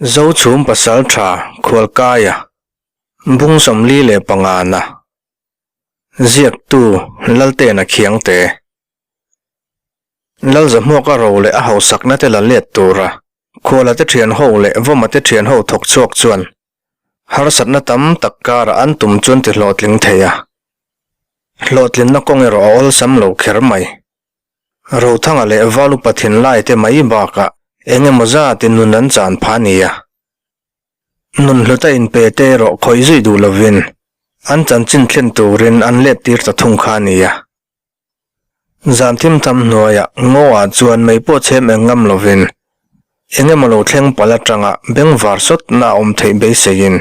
Zochhum Pasaltha Khualkaia, Bung 45 na, Ziaktu Laltena Khiangte. Lalzahmuaka ro leh a hausakna te la let tura Khuala te thian ho leh Vawma te thian ho thawk chhuak chuan harsatna tam tak karah an tum chuan ti hlawhtling thei a. Hlawhtlinna kawng erawh a awlsam lo kher mai. Rothanga leh Valu Pathin lai te mai bakah eng emaw zatin nun an chan pha nia. Nun hluta inpe te erawh khawih zui duh lovin an chanchin thlen turin an let tir ta thung kha nia. Zan thim tham hnuaiah Ngaw-ah chuan mei pawh chhem eng ngam lovin eng emaw lo thleng palh atanga bengvar sawtna a awm theih beiseiin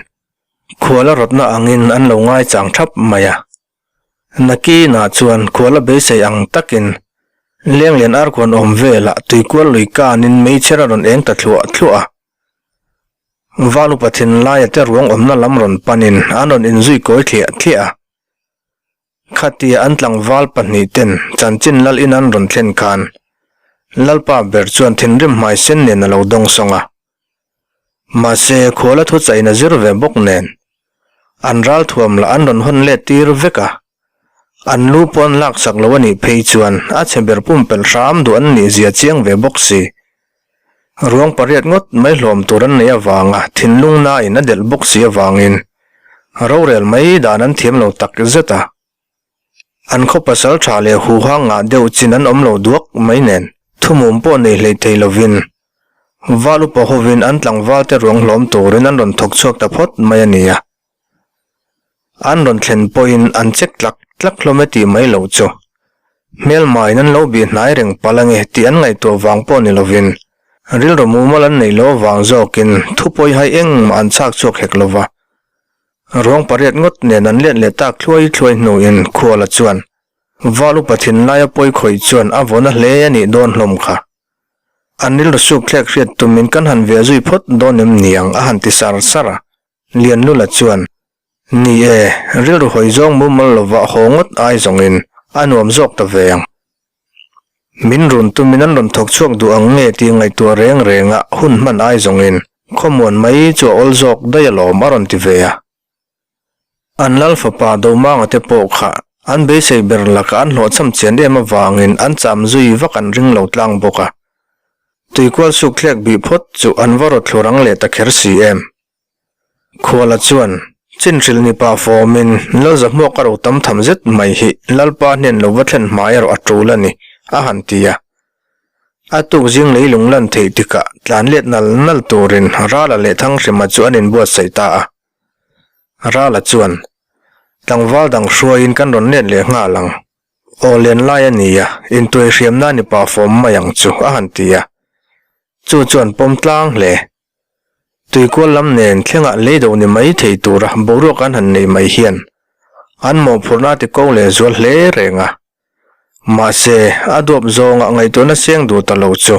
khuala rawtna angin an lo ngaichang thap mai a. Nakinah chuan khuala beisei ang takin Lenglian arkuan awm velah tuikual lui kanin meichher a rawn eng ta thluah thluah a. Val upa thinlaia te ruang awmna lam rawn panin an rawn inzui kawi thliah thliah a. Khatia an tlangval pahnihten chanchin lal in an rawn thlen khan Lalpa ber chuan thinrim hmai sen nen a lo dawng sawng a. Mahse, khuala thuchain a zir ve bawk nen, an ral thuam lah an rawn hawn let tir vek a. An lu pawh an laksak lo a nih phei chuan a chhe ber pumpelh hram duh an nih zia chiang ve bawk si. Ruang pariat ngawt mai hlawm tur an neih avanga thinlung nain a delh bawk si avangin rorel mai dan an thiam lo tak zet a. An khaw pasal tha leh huha ngah deuh chin an awm lo duak mai nen thumum pawh nei hleih thei lovin Val upa hovin an tlangval te ruang hlawm turin an rawn thawk chhuak ta phawt mai a ni a. An rawn thlen pawhin an check tlak tlak hlawm e tih mai loh chu. Hmelmain an lo bih hnai reng palh ange tih an ngaihtuah vang pawh ni lovin rilru mumal an neih loh avang zawkin thupawi hai engmah an chhak chhuak hek lova. Ruang pariat ngawt nen an let leh tak thluai thluai hnuin Khuala chuan Val upa thinlaia pawi khawih chuan a vawna hle a nih dawn hlawm kha. An rilru suk thlek hriat tumin kan han ve zui phawt dawn em niang a han ti sar sar a. Lianlula chuan, Ni e, rilru hawi zawng mumal lova haw ngawt ai zawngin a nuam zawk ta ve ang. Min run tumin an rawn thawk chhuak duh ang nge tih ngaihtuah reng renga hun hman ai zawngin khawmuan mai chu a awl zawk daih alawm a rawn ti ve a. An lal fapa Domanga te pawh kha an beisei ber lakah an hlawhchham chian em avangin an cham zui vak an ring lo tlang bawk a. Tuikual suk thlek bih phawt chu an va rawt thlur ang leh ta kher si em. Khuala chuan, Chinhrilh ni pa fawmin Lalzahmuak a ro tam tham zet mai hi Lalpa hnen lo va thlen hmai erawh a tul a ni, a han ti a. A tuk zing leilung lan theih tikah tlan let nal nal turin Rala leh Thanghrima chu an inbuatsaih ta a. Rala chuan, Tlangval dang hruaiin kan rawn let leh nghal ang. Aw len lai a ni a, intuai hriamna ni pah fawm mai ang chu, a han ti a. Chu chuan pawm tlang hle. Tuikual lam nen thlengah lei do ni mai thei tura boruak an han nei mai hian an mawhphurhna a ti ko leh zual hle reng a. Mahse, a duap zawngah ngaihtuahna seng duh ta lo chu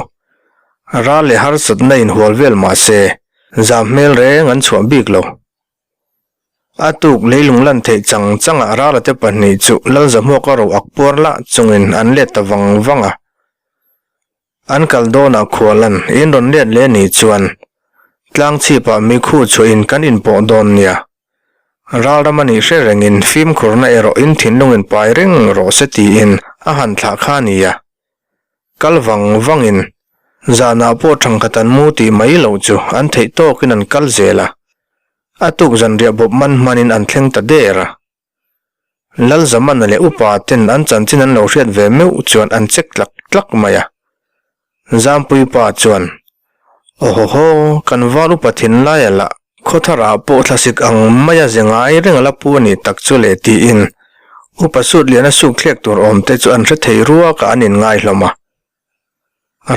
ral leh harsatna inhual vel mahse, zam hmel reng an chhuah bik lo. A tuk leilung lan theih chang changah Rala te pahnih chu Lalzahmuaka ro ak puar lah chungin an let ta vang vang a. An kal dawnah khualan in rawn let leh ni chuan tlang chhipah mikhu chhuahin kan inpawh dawn nia. Ralram a nih hre rengin fimkhurna erawh in thinlungin pai reng rawh se tiin a han thlah kha nia. Kal vang vangin zanah pawh thangkhat an mu tih mai loh chu an theih tawkin an kal zel a. A tuk zanriah bawp man hmanin an thleng ta der a. Lalzamana leh upa ten an chanchin an lo hriat ve meuh chuan an check tlak tlak mai a. Zampui pa chuan, Awhawhaw, kan val upa thinlaia lah khawtharah pawh thlasik ang maia ze ngai reng a la pu a nih tak chu le tiin upa sut liana suk thlek tur awm te chu an hre thei ruakah an inngai hlawm a.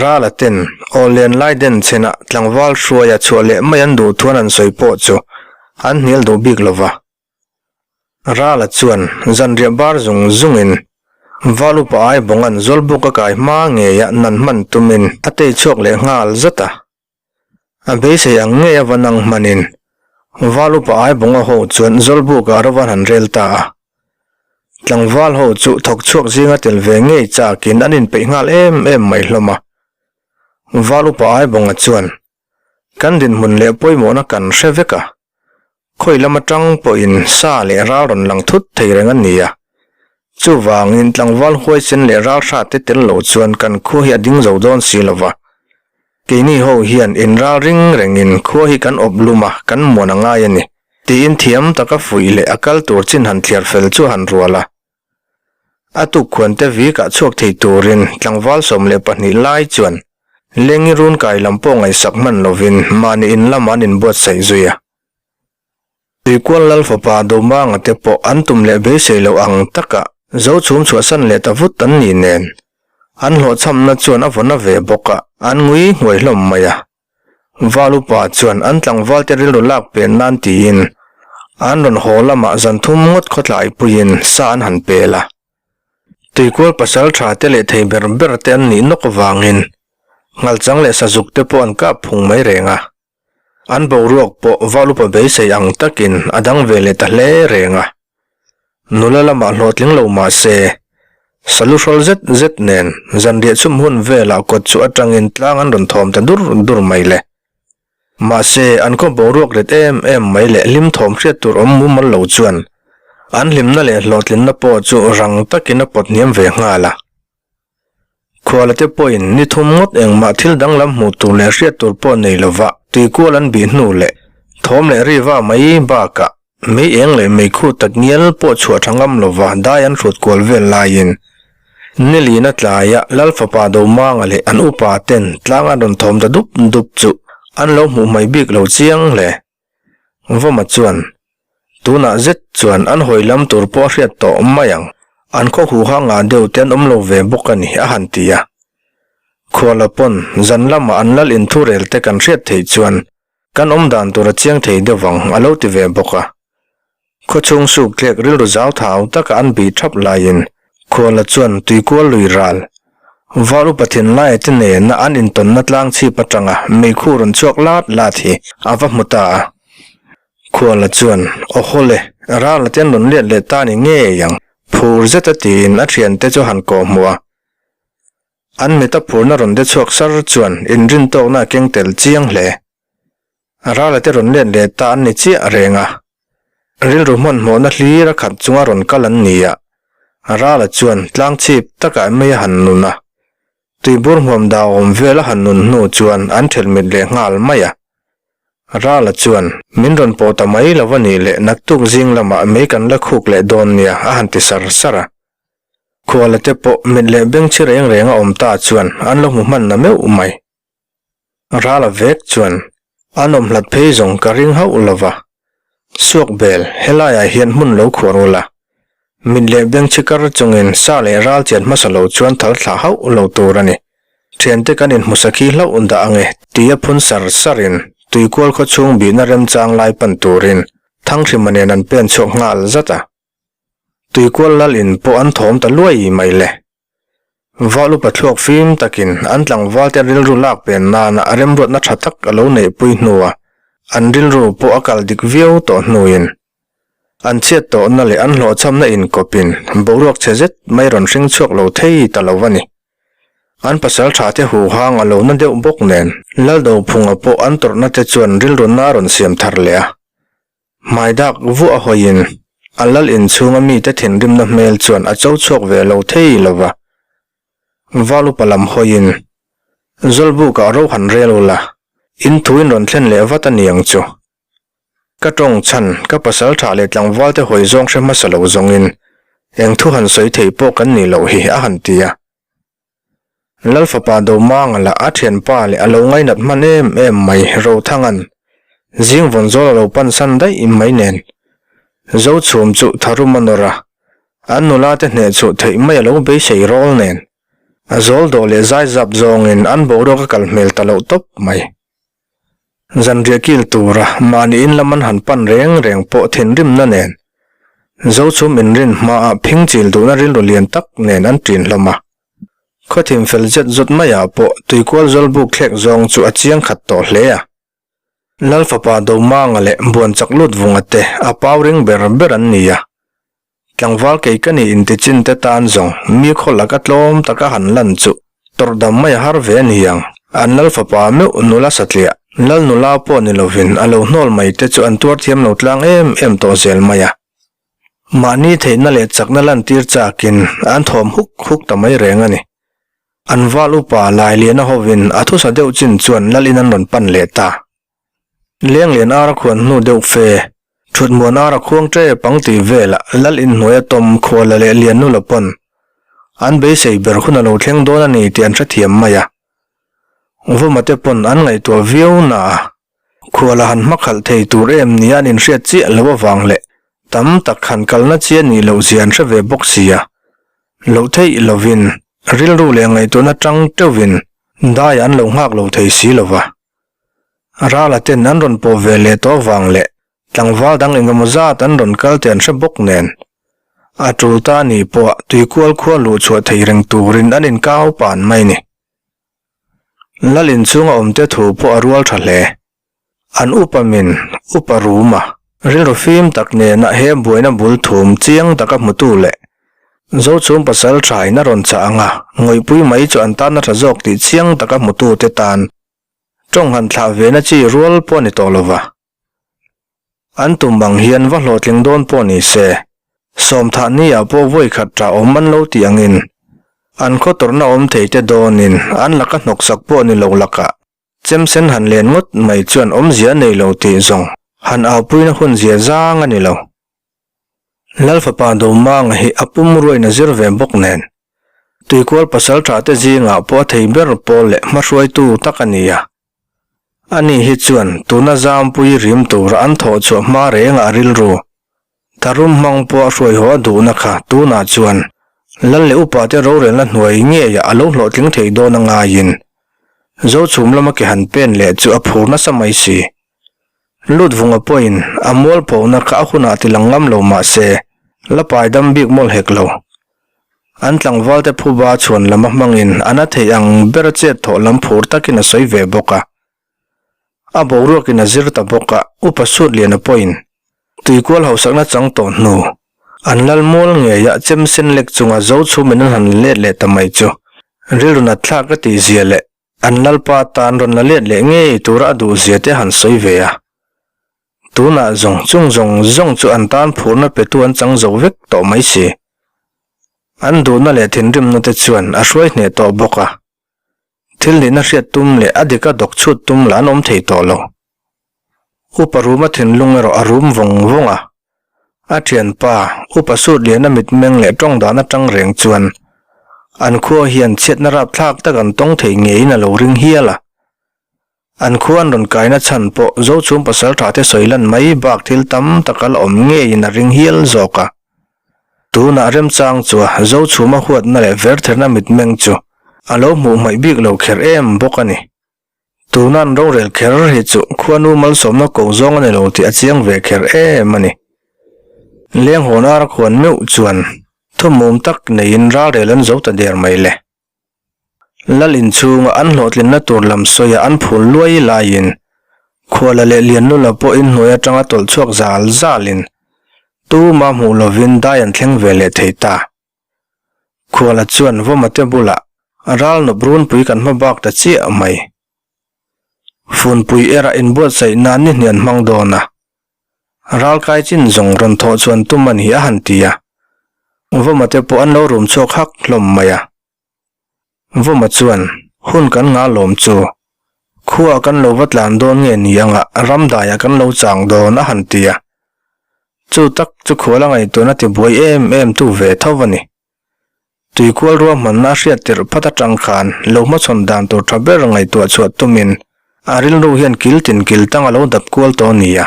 Rala ten Awllen Laiden chhenah tlangval hruaia chhuah leh mai an duh thuan an sawi pawh chu an hnial duh bik lova. Rala chuan zanriah bar zung zungin Val upa ai bawnga'n Zawlbuk a kai hma ngeia nan hman tumin a tei chhuak leh nghal zat a. A beisei ang ngei a va nang hmanin Val upa ai bawnga ho chuan Zawlbukah ro van han rel ta a. Tlangval ho chu thawk chhuak zinga tel ve ngei chakin an inpeih nghal em em mai hlawm a. Val upa ai bawnga chuan. Kan dinhmun leh pawimawhna kan hre vek a, khawi lam atang pawhin sa leh ral rawn lang thut thei reng a ni a. Chuvangin tlangval huaisen leh ral hra te tel lo chuan kan khua hi a ding zo dawn si lo va. Keini ho hian inral ring rengin khua hi kan awp lum a, kan muan a ngai a ni, tiin thiam taka fuih leh a kal tur chin han thliar fel chu a han rual a. A tukkhuante vikah chhuak thei turin tlangval 12 lai chuan Lengi run kai lam pawh ngaihsak hman lovin mahni in lamah an inbuatsaih zui a. Tuikual Lal fapa Domanga te pawh an tum leh beisei loh ang taka zo chhum chhuahsan leh ta vut an ni nen, an hlawhchhamna chuan a vawna ve bawk a, an ngui nghuai hlawm mai a. Val upa chuan an tlangval te rilru lak pen nan tiin an rawn haw lamah zan thum ngawt khawtlai puiin sa an han pel a. Tuikual pasal tha te leh thei ber ber te an nih nawk avangin ngalchang leh sazuk te pawh an kap phung mai reng a. An boruak pawh val upa beisei ang takin a dang ve leh ta hle reng a. Nula lamah hlawhtling lo mah se, salu hrawl zet zet nen zanriah chhum hun velah kawt chu atangin tlang an rawn thawm ta dur dur mai le. Mahse, an khaw boruak ret em em mai leh hlim thawm hriat tur awm mumal lo chuan an hlimna leh hlawhtlinna pawh chu rang takin a pawt hniam ve nghal a. Khuala te pawhin ni thum ngawt engmah thil danglam hmuh tur leh hriat tur pawh nei lova tuikual an bih hnu leh thawm leh riva mai bakah mei eng leh mei khu tak ngial pawh chhuah tha ngam lova dai an hrut kual vel laiin Nilina tlaia Lal fapa Domanga leh an upa ten tlang an rawn thawm ta dup dup chu an lo hmuh mai bik lo chiang hle. Vawma chuan, Tunah zet chuan an hawi lam tur pawh a hriat tawh mai ang, an khaw huha ngah deuh te an awm lo ve bawk a ni, a han ti a. Khuala pawn zan lamah an lal inthurel te kan hriat theih chuan kan awm dan tur a chiang thei deuh ang, a lo ti ve bawk a. Khawchhung suk tlek rilru zau thau taka an bih thap laiin Khuala chuan tuikual lui ral Val upa thinlaia te nena an intawnna tlang chhip atanga meikhu rawn chhuak lat lat hi a va hmu ta a. Khuala chuan, Aw hawle, rala te an rawn let leh ta ni ngei ang, phur zeta tiin a thiante chu han kawh hmuh a. An mita phurna rawn de chhuak sar chuan inrintawkna a keng tel chiang hle. Rala te rawn let leh ta an ni chiah reng a, rilru hmanhmawhna hlir a khat chunga rawn kal an ni a, Rala chuan tlang chhip takah mei a han nun a, tuibur hmuam dah awm vel a han nun hnu chuan an thelh mit leh nghal mai a. Rala chuan, Min rawn pawh ta mai lo a nih leh naktuk zing lamah mei kan la khuk leh dawn nia a han ti sar sar a. Khuala te pawh mit leh bengchhi reng reng a awm ta chuan an lo hmu hman na meuh mai. Rala vek chuan an awm hlat phei zawng ka ring hauh lo va, Suak bel, helaiah hian hmun lo khuar ula, mit leh beng chhi kar chungin sa leh ral chian hmasa lo chuan thal thlah hauh lo tur a ni. Thiante kan inhmu sakhi hlauh dah ange tia phun sar sarin tuikual khaw chhung bihna remchang lai pan turin Thanghrima nen an pen chhuak nghal zat a. Tuikual lal in pawh an thawm ta luai mai le. Val upa thluak fim takin an tlangval te rilru lak pen nana a remruatna tha tak a lo neihpui hnua an rilru pawh a kal dik viau tawh hnuin an chhiat tawhna leh an hlawhchhamna inkawpin boruak chhe zet mai rawn hring chhuak lo thei ta lo a ni. An pasal tha te huhang a lo na deuh bawk nen Laldophunga pawh an tawrhna te chuan rilru na rawn siam thar leh a. Hmai dak vuah a hawiin a lal inchhunga mite thinrimna hmel chuan a cho chhuak ve lo thei lo va. Val upa lam hawiin, Zawlbukah ro han rel ula, in thu in rawn thlen leh vat a ni ang chu. Ka tawng chhan, ka pasal tha leh tlangval te hawi zawng hre hmasa lo zawngin eng thu han sawi thei pawh kan nih loh hi a han ti a. Lal fapa Domanga lah a thianpa leh a lo ngainat hman em em mai Rothanga'n zing vawn zawl a lo pan san daih mai nen Zochhum chu tharum a nawr a, an nula te hneh chhuh theih mai a lo beisei rawl nen a zawl dawh leh zai zap zawngin an boruak a kal hmel ta loh tawp mai. Zanriah kil tura mahni in lam an han pan reng reng pawh thinrimna nen Zochhum inrin hmaah phingchil duhna rilru lian tak nen an ṭin hlawm a. Khawthim fel zet zawt maiah pawh tuikual zawlbuk thlek zawng chu a chiang khat tawh hle a. Lal fapa Domanga leh Buanchak Lutvunga te a pau ring ber ber an ni a. Tlangval kei ka ni intichin te tan zawng mi khaw laka tlawm taka han lan chu tawrh dam mai a har ve a ni ang. An lal fapa meuh nula satliah. Lal nula pawh ni lovin a lo hnawl mai te chu an tuar thiam lo tlang em em tawh zel mai a. Mahni theihna leh chakna lantir chakin an thawm huk huk ta mai reng a ni. An val upa Lailiana hovin a thusa deuh chin chuan Lal in an rawn pan leh ta. Lenglian ar a khuan hnu deuh fe, thutmuan ar a khuang tep ang tih velah Lal in hnuai a tawm khuala leh Liannula pawn an beisei ber hun a lo thleng dawn a ni tih an hrethiam mai a. Vawma te pawn an ngaihtuah viau na a, khuala han hmakhalh thei tur em nia an inhriat chiah loh avang leh tam tak han kalna chi a nih loh zia an hre ve bawk si a. Loh theih lovin rilru leh ngaihtuahna tang teuhin daiah an lo nghak lo thei si lo va. Rala ten an rawn pawh ve leh tawh avang leh tlangval dang engemaw zat an rawn kal tih an hre bawk nen, a tul ta ni pawh tuikual khua luh chhuah thei reng turin an inkau pan mai ni. Lal inchhunga awmte thu pawh a rual tha hle. An upa min, upa ruma, rilru fim tak nena he buaina bul thum chiang taka hmutu leh Zochhum pasal thain a rawn chah ang a, ngawihpui mai chu an tan a tha zawk tih chiang taka hmutute tan Tawng han thlah ve na chi rual pawh a ni tawh lova. An tum ang hian va hlawhtling dawn pawh ni se, sawmthah ni ah pawh vawi khat tah awm an lo tih angin an khaw tawrhna awm thei te dawnin an laka hnawksak pawh ni lo lakah chemsen han len ngawt mai chuan awmzia a nei lo tih zawng han aupuina hun zia zang a ni lo. Lal fapa Domanga hi a pum ruain a zir ve bawk nen, Tuikual pasal tha te zingah pawh a thei ber pawl leh hmahruaitu tak a ni a. Ani hi chuan tuna Zampui rim tura an thawh chhuah hma rengah a rilru tharum hmang pawh a hruai haw a duhna kha tunah chuan Lal leh upate rorelna hnuai ngeiah a lo hlawhtling thei dawn a ngaiin Zochhum lama ke han pen leh chu a phur nasa mai si. Lutvunga pawhin a mualphona kha a hunah ti lang ngam lo mah se, la pai dam bik mawlh hek lo. An tlangvalte phuba chhuan lam a hmangin a na theih ang ber a chet thawh lam phur takin a sawi ve bawk a. A boruakin a zir ta bawk a, Upa Sutliana pawhin tuikual hausakna chang tawh hnu, an lal mual ngeiah chem sen lek chunga zo chhumin an han let leh ta mai chu rilru nat thlak a tihzia leh An Lalpa tan rawn la let leh ngei tura a duhzia te han sawi ve a. Tunah zawng chung zawng zawng chu an tan phurna petu an chang zo vek tawh mai si. An duhna leh thinrimna te chuan a hruai hneh tawh bawk a. Thil nihna hriat tum leh a dika dawk chhut tum lah an awm thei tawh lo. Upa ruma thinlung erawh a rum vawng vawng a. A thianpa, Upa Sutliana mitmeng leh tawng dan atang reng chuan an khua hian chhiatna rapthlak tak an tawng thei ngeiin a lo ring hial a. An khua an rawn kaina chhan pawh Zochhum pasaltha te sawi lan mai bak thil tam tak a la awm ngeiin a ring hial zawk a. Tunah remchang chua Zochhuma huatna leh vertherna mitmeng chu a lo hmuh hmaih bik lo kher em bawk a ni. Tuna an rorel kher hi chu khuanu malsawmna ko zawng a ni lo tih a chiang ve kher em a ni. Lenghawn ar khuan meuh chuan thumum tak neiin ralrel an zo ta der mai le. Lal inchhunga an hlawhtlinna tur lam sawia an phul luai laiin Khuala leh Liannula pawh inhnuai atanga tawlh chhuak zal zalin tuma hmuh lovin dai an thleng ve leh thei ta. Khuala chuan Vawmate bulah ral nawp runpui kan hma bak ta chiah mai. Funpui erah inbuatsaih nan ni hnian hmang dawn a. Ral kai chin zawng rawn thawh chuan tum a ni a han ti a. Vawmate pawh an lo rum chhuak hak hlawm mai a. Vawma chuan hun kan ngah lawm chu khuaah kan lo va tlan dawn nge ni anga ramdaiah kan lo chang dawn a han ti a. Chu tak chu khual a ngaihtuahna ti buai em em tu ve tho a ni. Tuikual ruahmanna a hriat tirh phat atang khan lo hmachhawn dan tur tha ber ngaihtuah chhuah tumin a rilru hian kil tin kil tang a lo dap kual tawh a ni a.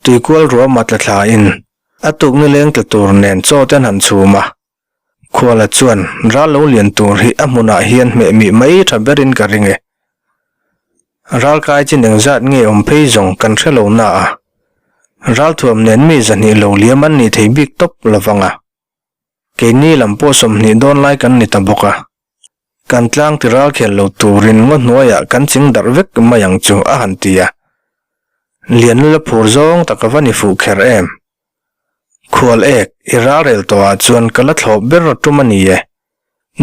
Tuikual ruahma tla thlain a tuk nileng tla tur nen chaw te an han chhum a. Khuala chuan ral lo lian tur hi a hmunah hian hmeh mih mai tha berin ka ring e. Ral kai chin engzat nge awm phei zawng kan hre lo na a, ralthuam nen mi zahnih lo liam an nih thei bik tawp lovang a. Keini lam pawh 20 dawn lai kan ni ta bawk a. Kan tlang ti ral khel lo turin ngaw hnuaiah kan ching darh vek mai ang chu a han ti a. Lianlula phur zawng tak a va ni fuh kher em. Khual ek, i ralrel tawhah chuan ka la thlawp ber tum a ni e.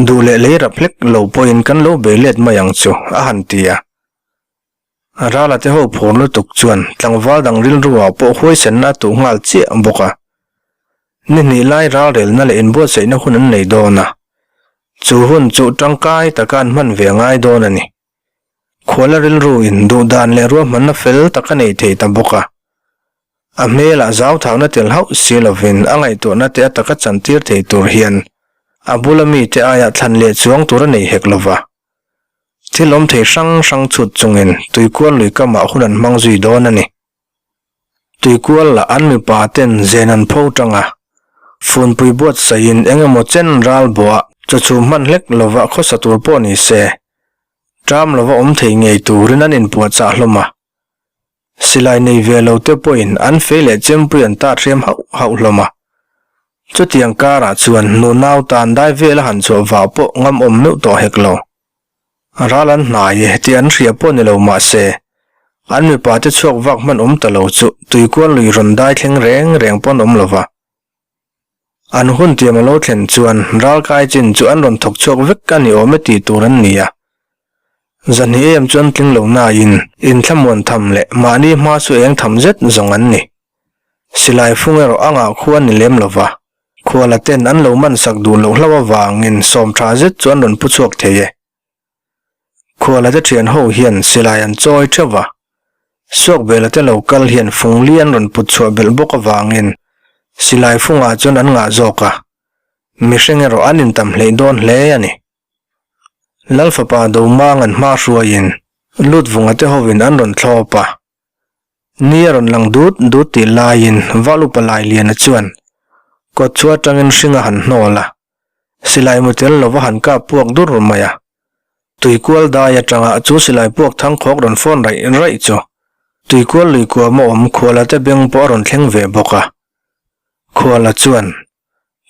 Duh leh lei rap hlek lo pawhin kan lo bei let mai ang chu, a han ti a. Rala te ho phur lutuk chuan tlangval dang rilru ah pawh huaisenna a tuh nghal chiah bawk a. Ni hnih lai ralrelna leh inbuatsaihna hun an nei dawn a, chu hun chu tangkai taka an hman ve a ngai dawn a ni. Khuala rilru in duhdan leh ruahmanna fel tak a nei thei ta bawk a. A hmelah zauthakna tel hauh si lovin a ngaihtuahna te a taka chantir thei tur hian a bula mite aia thlan leh chuang tur a nei hek lova. Thil awm thei hrang hrang chhut chungin tuikual lui kamah hun an hmang zui dawn a ni. Tuikual lah an mipa ten zen an pho tang a, funpui buatsaihin eng emaw chen ral bawhah chawchhum hman hlek lova khawsa tur pawh ni se, ṭam lova awm thei ngei turin an inpuahchah hlawm a. Silai nei ve lo te pawhin an fei leh chempui an tat hriam hauh hauh hlawm a. Chutiang karah chuan nu nau tan dai vela han chhuah vah pawh ngam awm meuh tawh hek lo. Ral an hnai e tih an hria pawh ni lo mah se, an mipa te chhuak vak hman awm ta lo chu tuikual lui rawn dai thleng reng reng pawn awm lo va. An hun tiam a lo thlen chuan ralkai chin chu an rawn thawk chhuak vek a ni awm e tih tur an ni a. Zahnih em chu an tling lo nain inthlamuan tham leh mahni hma chu eng tham zet zawng an ni. Silai fung erawh a ngah khu a ni lem lo va, khuala ten an lo man sak duh loh hlauh avangin sawm tha zet chu an rawn pu chhuak thei e. Khuala te thian ho hian silai an chawi theuh va, Suakbela te lo kal hian fung li an rawn put chhuah belh bawk avangin silai fungah chuan an ngah zawk a, mihring erawh an intam hleih dawn hle a ni. Lal fapa Domang an hma hruaiin Lutvunga te hovin an rawn thlawp a, ni a rawn lang dut dut tih laiin Val upa Lailiana chuan kawt chu atangin hring a han hnawl a, Silai mu tel lova han kap puak dur mai a. Tuikual dai atanga chu silai puak thang khawk rawn phone raih raih chu Tuikual lui kuam a awm Khuala te beng pawh a rawn thleng ve bawk a. Khuala chuan,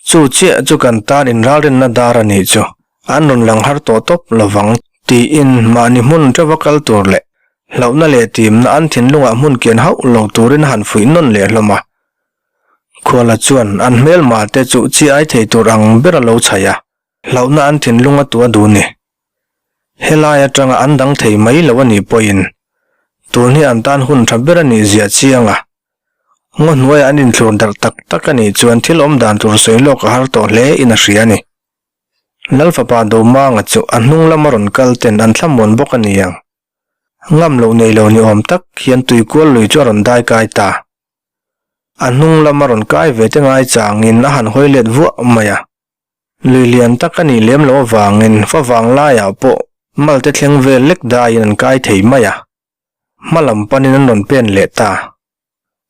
Chu chiah chu kan tan inralrinna dar a nih chu, an rawn lang har tawh tawp lovang tiin mahni hmun teuva kal tur leh hlauhna leh timna an thinlungah hmun kian hauh lo turin a han fuih nawn leh hlawm a. Khuala chuan an hmelma te chu chi ai thei tur ang ber a lo chhaih a, hlauhna an thinlung a tua duh ni. Helai atanga an dang thei mai lo a nih pawhin tun hi an tan hun tha ber a nih zia chiang a, ngaw hnuaiah an inthlur darh tak tak a nih chuan thil awm dan tur sawi lawk a har tawh hle in a hria a ni. Lal fapa Domanga chu a hnung lama rawn kal ten an thlamuan bawk a ni ang. Ngam loh nei lo ni awm tak hian tuikual lui chu a rawn dai kai ta. A hnung lam a rawn kai ve te ngai changin a han hawi let vuah mai a. Lui lian tak a nih lem loh avangin fa vang laiah pawh malte thleng vel lek daiin an kai thei mai a. Hma lam panin an rawn pen leh ta.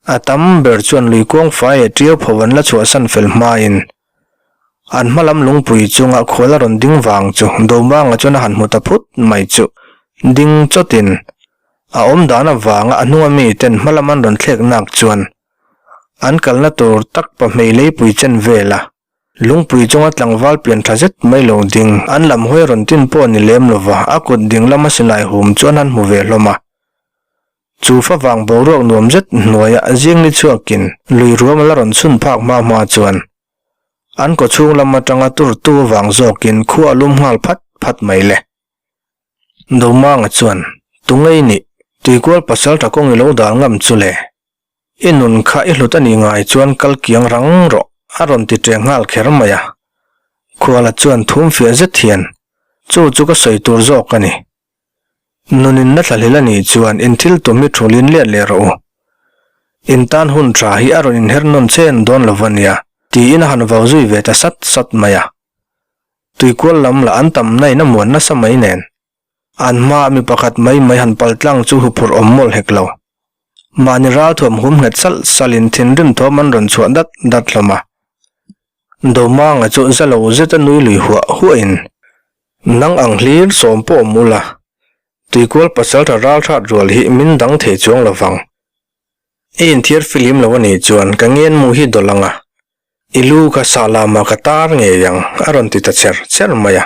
A tam ber chuan lui kuang fai leh ṭiau pho an la chhuahsan fel hmain an hma lam lungpui chunga khual a rawn ding vang chu Domanga chuan a han hmu ta phut mai chu ding chawtin A awm dan avanga a hnunga mi ten hma lam an rawn thlek nak chuan an kalna tur tak pahmei leipui chen vela lungpui chunga tlangval pian tha zet mai lo ding an lam hawi rawn tin pawh ni lem lova a kut ding lama silai hum chuan an hmu ve hlawm a. Chu favang boruak nuam zet hnuaia zing ni chhuakin lui ruam a la rawn chhun phak hma hma chuan an kawchhung lam atanga turtu avang zawkin khua a lum nghal phat phat mai le. Domanga chuan, Tungei nih, tuikual pasal tha kawng i lo dal ngam chu le. I nun kha i hlut a nih ngai chuan kal kiang rang rawh, a rawn ti ṭeng nghal kher mai a. Khuala chuan thum fiah zet hian, Chu chu ka sawi tur zawk a ni. Nunin na thlahlel a nih chuan in thil tum hi thulin let leh rawh u. In tan hun tha hi a rawn inher nawn chen dawn lo va nia, tiin a han vau zui ve ta sat sat mai a. Tuikual lam lah an tam na in a muan nasa mai nen. An hmaah mi pakhat mai mai han pal tlang chu huphurh awm mawlh hek lo. Mahni ralthuam hum nghet salh salh in thinrim thawm an rawn chhuah dat dat hlawm a. Domanga chu za lo zet a nui lui huah huah in, Nang ang hlir sawm pawh awm ula, Tuikual pasaltha ralhrat rual hi min dang thei chuang lo vang. I inthiar filim lo a nih chuan ka ngen mu hi dawlh ang a, I lu kha sah lamah ka tar ngei ang, a rawn ti ta cher cher mai a.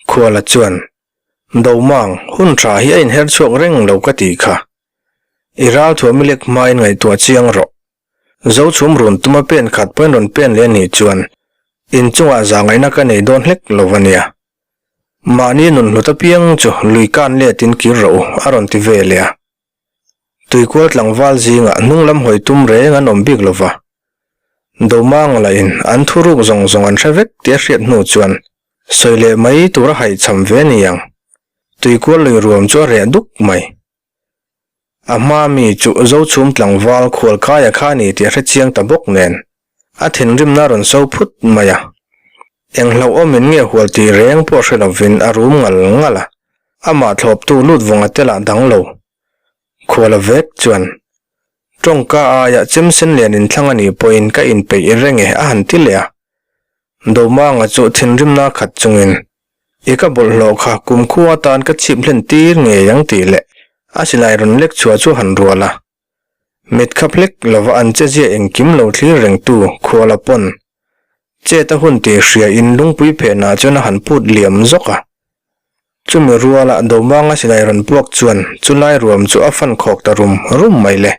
Khuala chuan, Domang, hun tha hi a inher chhuak reng lo ka tih kha. I ral thuam i lek hmain ngaihtuah chiang rawh. Zochhum run tuma pen khat pawhin rawn pen leh a nih chuan inchungah zahngaihna ka nei dawn hlek lo a nia. Mahni nun hlut apiang chu lui kan letin kir rawh u, a rawn ti ve leh a. Tuikual tlangval zingah hnunglam hawi tum reng an awm bik lo va. Domanga lahin an thuruk zawng zawng an hre vek tih a hriat hnu chuan sawi leh mai tur a haihchham ve ni ang. Tuikual lui ruam chu a reh duk mai. A hma mi chu Zochhum tlangval khualkaia kha ni tih a hre chiang ta bawk nen a thinrimna a rawn so phut mai a. Eng hlauhawmin nge hual tih reng pawh hre lovin a rum ngal ngal a, amah thlawptu lut vawnga te lah dang lo. Khuala vek chuan, Tawngka aia chemsen lian inthlang a nih pawhin ka inpeih reng e a han ti leh a. Domanga chu thinrimna khat chungin, I ka bawlhhlawh kha kumkhua atan ka chhip hlen tir ngei ang tih leh a silai rawn lek chhuah chu a han rual a. Mit khap hlek lova an chezia engkim lo thlir rengtu Khuala pawn chet a hun tih hria in lungpui phenah chuan a han put liam zawk a. Chumi ruala Domanga silai rawn puak chuan chulai ruam chu a fan khawk ta rum rum mai le.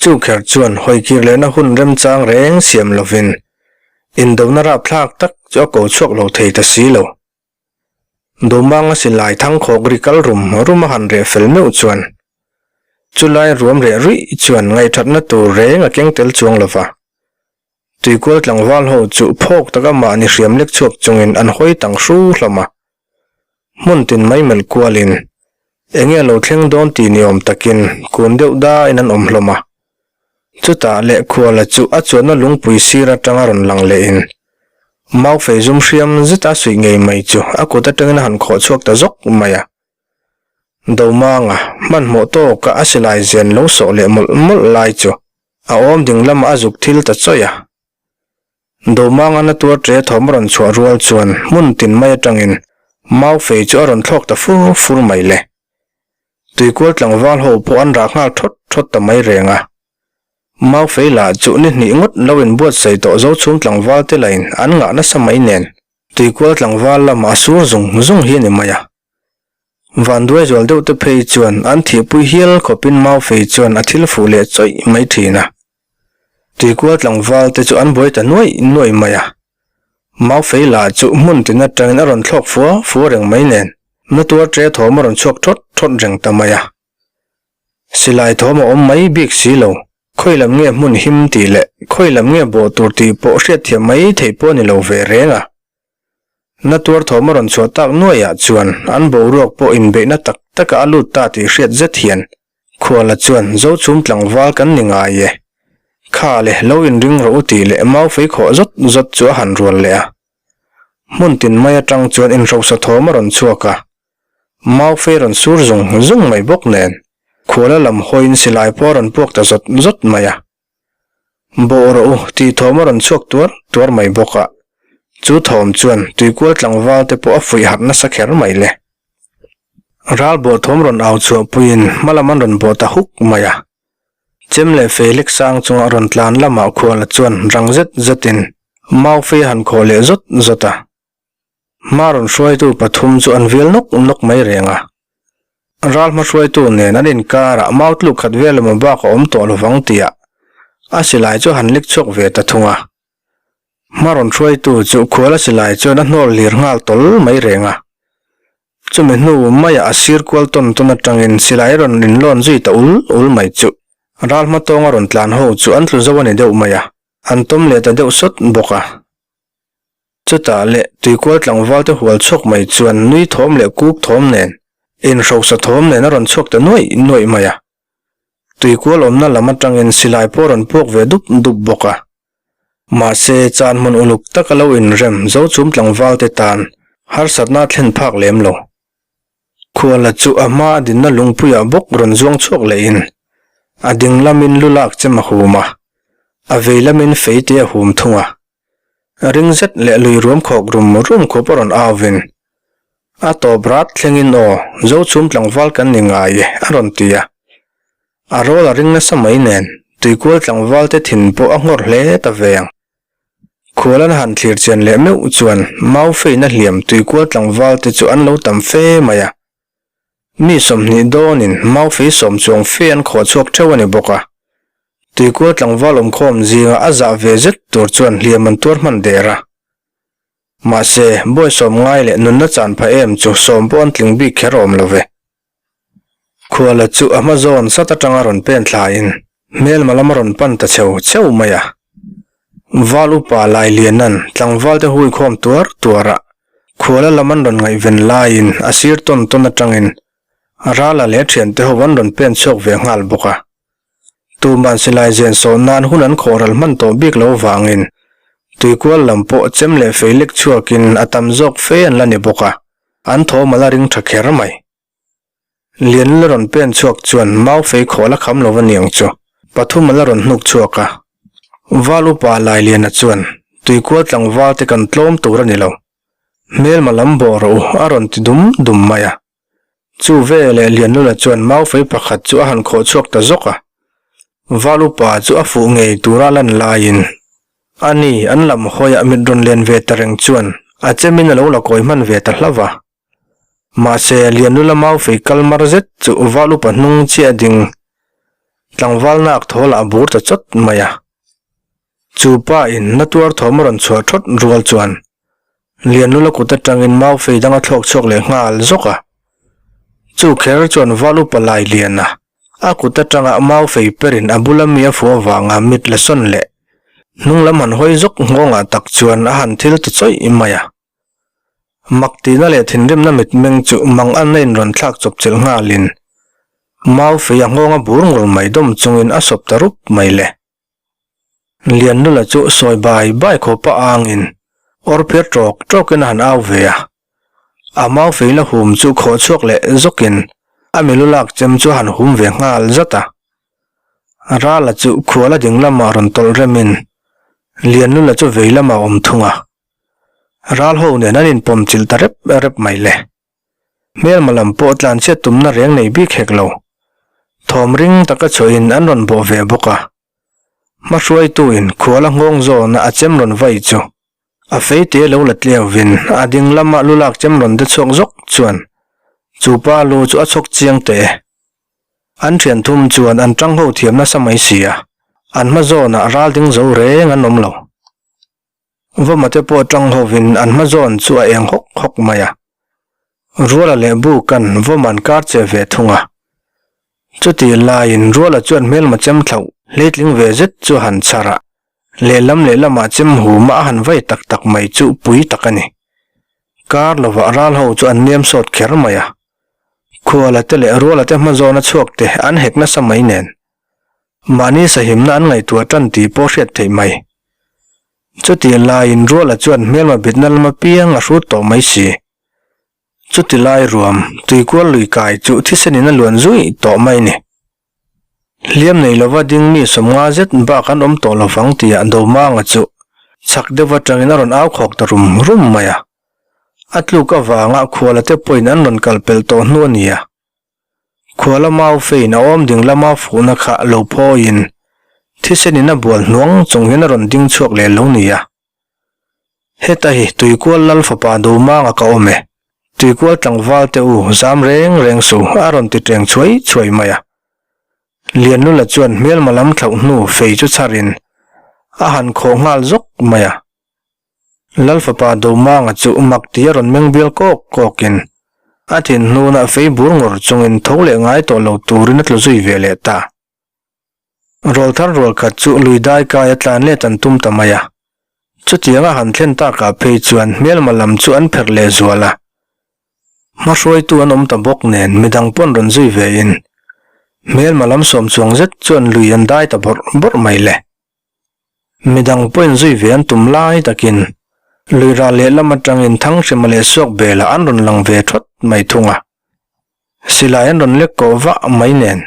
Chu kher chuan hawikir lehna hun remchang reng siam lovin indona rapthlak tak chu a ko chhuak lo thei ta si lo. Domanga silai thangkhawk ri kal rum rum a han reh fel meuh chuan chulai ruam reh ruih chuan ngaihthatna tur reng a keng tel chuang lo va. Tuikual tlangval ho chu phawk taka mahni hriam lek chhuak chungin an hawi tang hru hlawm a. Hmun tin mai melh kualin enge lo thleng dawn tih ni awm takin kun deuh daiin an awm hlawm a. Chutah leh khuala chu a chuanna lungpui sir atanga rawn lang lehin mau fei zum hriam zeta suih ngei mai chu a kut atangin a han khawh chhuak ta zawk mai a. Domanga hmanhmawh tawka a silai zen lo sawh leh mawlh mawlh lai chu a awm ding lamah a zuk thil ta chawih a. Domanga na tuar ṭe thawm a rawn chhuah rual chuan hmun tin mai atangin mau fei chu a rawn thlawk ta fur fur mai le. Tuikual tlangval ho pawh an rah nghal thawt thawt ta mai reng a. Mau fei lah chu ni hnih ngawt lo inbuatsaih tawh zo chhung tlangval te lahin an ngah nasa mai nen tuikual tlangval lamah a sur zung zung hi a ni mai a. Vanduai zual deuh te phei chuan an thihpui hial khawpin mau fei chuan a thil fuh leh chawih mai thin a. Tuikual tlangval te chu an buai ta nuaih nuaih mai a. Mau fei lah chu hmun tin atangin a rawn thlawk fua fua reng mai nen na tuar ṭe thawm a rawn chhuak ṭhawt ṭhawt reng ta mai a. Silai thawm a awm mai bik si lo, khawi lam nge hmun him tih leh khawi lam nge bawh tur tih pawh hriatthiam mai theih pawh a ni lo ve reng a. Na tuar thawm a rawn chhuah tak nuaiah chuan an boruak pawh inbeihna tak takah a lut ta tih hriat zet hian Khuala chuan Zochhum tlangval kan ni ngai e. Kha le, lo inring rawh u tih leh mau fei khawh zawt zawt chu a han rual leh a. Hmun tin mai atang chuan inhrosa thawm a rawn chhuak a. Mau fei rawn sur zung zung mai bawk nen Khuala lam hawiin silai pawh a rawn puak ta zawt zawt mai a. Bawh rawh u tih thawm a rawn chhuak tuar tuar mai bawk a, chu thawm chuan tuikual tlangval te pawh a fuih harh nasa kher mai le. Ral bawh thawm rawn au chhuah puiin hma lam an rawn bawh ta huk mai a, chem leh fei lek sang chunga rawn tlan lamah khuala chuan rang zet zetin mau fei a han khawh leh zawt zawt a. Hma rawn hruaitu pathum chu an vial nawk nawk mai reng a. Ral hma hruaitu nen an inkarah mau tluk khat vel emaw bak a awm tawh lovang tihah a silai chu a han lek chhuak ve ta thung a. Hma rawn hruaitu chu khual a silai chuan a hnawl hlir nghal tawl mai reng a. Chumi hnu maiah a sir kual tawn tawn atangin silai rawn inlawn zui ta ul ul mai chu ral hma tawnga rawn tlan ho chu an tlu zo a ni deuh mai a, an tawm leh ta deuh sawt bawk a. Chutah leh tuikual tlangval te hual chhuak mai chuan nui thawm leh kuk thawm nen, inhrosa thawm nen a rawn chhuak ta nuaih nuaih mai a. Tuikual awmna lam atangin silai pawh a rawn puak ve dup dup bawk a. Mahse, chan hmun uluk taka lo inrem Zochhum tlangval te tan harsatna a thlen phak lem lo. Khuala chu a hma a dinna lungpuiah bawk rawn zuang chhuak lehin a ding lamin lu lak chem a hum a, a vei lamin feite a hum thung a. Ring zet leh lui ruam khawk rum rum khup a rawn au vin. A tawp rat thlengin aw, Zochhum tlangval kan ni ngai e, a rawn ti a. A rawl a ring nasa mai nen, tuikual tlangval te thin pawh a nghawr hle ta ve ang. Khual an han thlir chian leh meuh chuan mau feina hliam tuikual tlangval te chu an lo tam fe mai a. Mi 20 dawnin mau fei sawm chuang fe an khawh chhuak theuh a ni bawk a. Tuikual tlangval awmkhawm zinga a zah ve zet tur chuan hliam an tuar hman der a. Mahse, bawi sawm ngai leh nunna chan pha em chu sawm pawh an tling bik kher awm lo ve. Khuala chu a hma zawn sat atanga rawn pen thlain hmelma lam a rawn pan ta cheu cheu mai a. Val upa Lailianan tlangval te hui khawm tuar tuar a, khuala lam an rawn ngaihven laiin a sir tawn tawn atangin Rala leh a thiante ho an rawn pen chhuak ve nghal bawk a. Tuman silai zen sawh nan hun an khawhral hman tawh bik lo vangin tuikual lam pawh chem leh fei lek chhuakin a tam zawk fe an la ni bawk a, an thawm a la ring tha kher mai. Lian la rawn pen chhuak chuan mau fei khawl a kham lo a niang chu pathum a la rawn hnuk chhuak a. Val upa Lailiana chuan tuikual tlangval te kan tlawm tur a ni lo. Hmelma lam bawh rawh u a rawn ti dum dum mai a. Chu veleh Lianlula chuan mau fei pakhat chu a han khawh chhuak ta zawk a. Val upa chu a fuh ngei tura lan laiin a ni an lam hawiah mit rawn len ve ta reng chuan a chemin a lo la kawi hman ve ta hlauh a. Mahse, Lianlula mau fei kal mar zet chu val upa hnung chiah ding tlangval nak thaw lah bur ta chawt mai a. Chu pa in na tuar thawm a rawn chhuah thawt rual chuan Lianlula kut atangin mau fei dang a thlawk chhuak leh nghal zawk a. Chu kher chuan val upa lai lian a, a kut atanga mau fei perin a bula mi a fuh avanga mit la sawn leh hnung lam han hawi zawk nghawngah tak chuan a han thil ta chawih mai a. Mak tihna leh thinrimna mitmeng chu mang anna in rawn thlak chawp chelh nghalin mau fei a nghawng a bur ngur mai dawm chungin a sawp ta rup mai le. Liannula chu sawi bai bai khawpa angin awr phiar tawk tawkin a han au ve a. A mau fei la hum chu khawh chhuak leh zawkin a milu lak chem chu a han hum ve nghal zat a. Rala chu khuala ding lamah rawn tawlh remin Liannula chu vei lamah a awm thung a. Ral ho nen an inpawm chilh ta rep rep mai le. Hmelma lam pawh tlanchhiat tumna reng nei bik hek lo. Thawm ring taka chhuahin an rawn bawh ve bawk a. Hmahruaituin khuala nghawng zawna a chem rawn vai chu a feite lo la tleuvin a ding lama lu lak chem rawn de chhuak zawk chuan chu pa lu chu a chhawk chiang teh e. An thian thum chuan an tang ho thiam nasa mai si a, an hma zawnah ral ding zo reng an awm lo. Vawma te pawh tang hovin an hma zawn chu a eng hawk hawk mai a. Ruala leh Bukan Vawma an kar che ve thung a. Chutih laiin Ruala chuan hmelma chem thlauh hleitling ve zet chu a han chhar a, lehlam lehlamah chem huma a han vai tak tak mai chu pui tak a ni. Kar lovah ral ho chu an nem sawt kher mai a. Khuala te leh Ruala te hma zawna chhuak te an hek nasa mai nen. Mahni sahimna an ngaihtuah tan tih pawh hriat theih mai. Chutih laiin Ruala chuan hmelma bitna lama piang a hrut tawh mai si. Chuti lai ruam, tuikual lui kai chu thisenin a luan zui tawh mai ni. Hliam nei lova ding mi sawmnga zet bak an awm tawh lovang tihah Domanga chu chak deuh atangin a rawn au khawk ta rum rum mai a. A tluk avanga khuala te pawhin an rawn kal pelh tawh hnu a ni a. Khuala mau fein a awm ding lama fuhna kha lo phawiin thisen in a bual hnuang chung hian a rawn ding chhuak leh lo nia. Heta hi Tuikual Lal fapa Dumanga ka awm e, Tuikual tlangval te u zam reng reng suh a rawn ti teng chhuai chhuai mai a. Lianlula chuan hmelma lam thlauh hnu fei chu chharin a han khawh nghal zawk mai a. Lal fapa Domanga chu mak ti a rawn meng bial kawk kawkin a thinhnunah fei bur ngawr chungin tho leh ngai tawh lo turin a tlu zui ve leh ta. Rawlthar rual khat chu lui dai kai a tlan let an tum ta mai a. Chutiang a han thlen takah phei chuan hmelma lam chu an pherh leh zual a. Hmahruaitu an awm ta bawk nen midang pawn rawn zui ve in hmelma lam sawm chuang zet chuan lui an dai ta bawrh bawrh mai le. Midang pawhin zui ve an tum lai takin lui ral lehlam atangin Thanghrima leh Suakbela an rawn lang ve thawt mai thung a. Silai an rawn lek kawh vah mai nen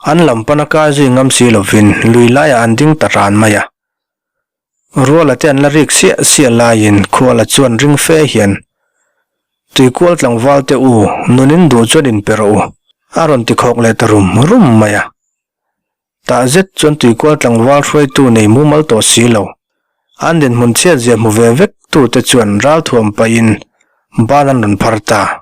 an lam pana kai zui ngam si lovin lui laiah an ding ta ran mai a. Ruala te an la rik siah siah laiin Khuala chuan ring fe hian, Tuikual tlangval te u, nunin duh chuan inpe rawh u, a rawn ti khawk leh ta rum rum mai a. Tah zet chuan tuikual tlangval hruaitu nei mumal tawh si lo. An dinhmun chhiat zia hmu ve vek tute chuan ralthuam pahin ban an rawn phar ta.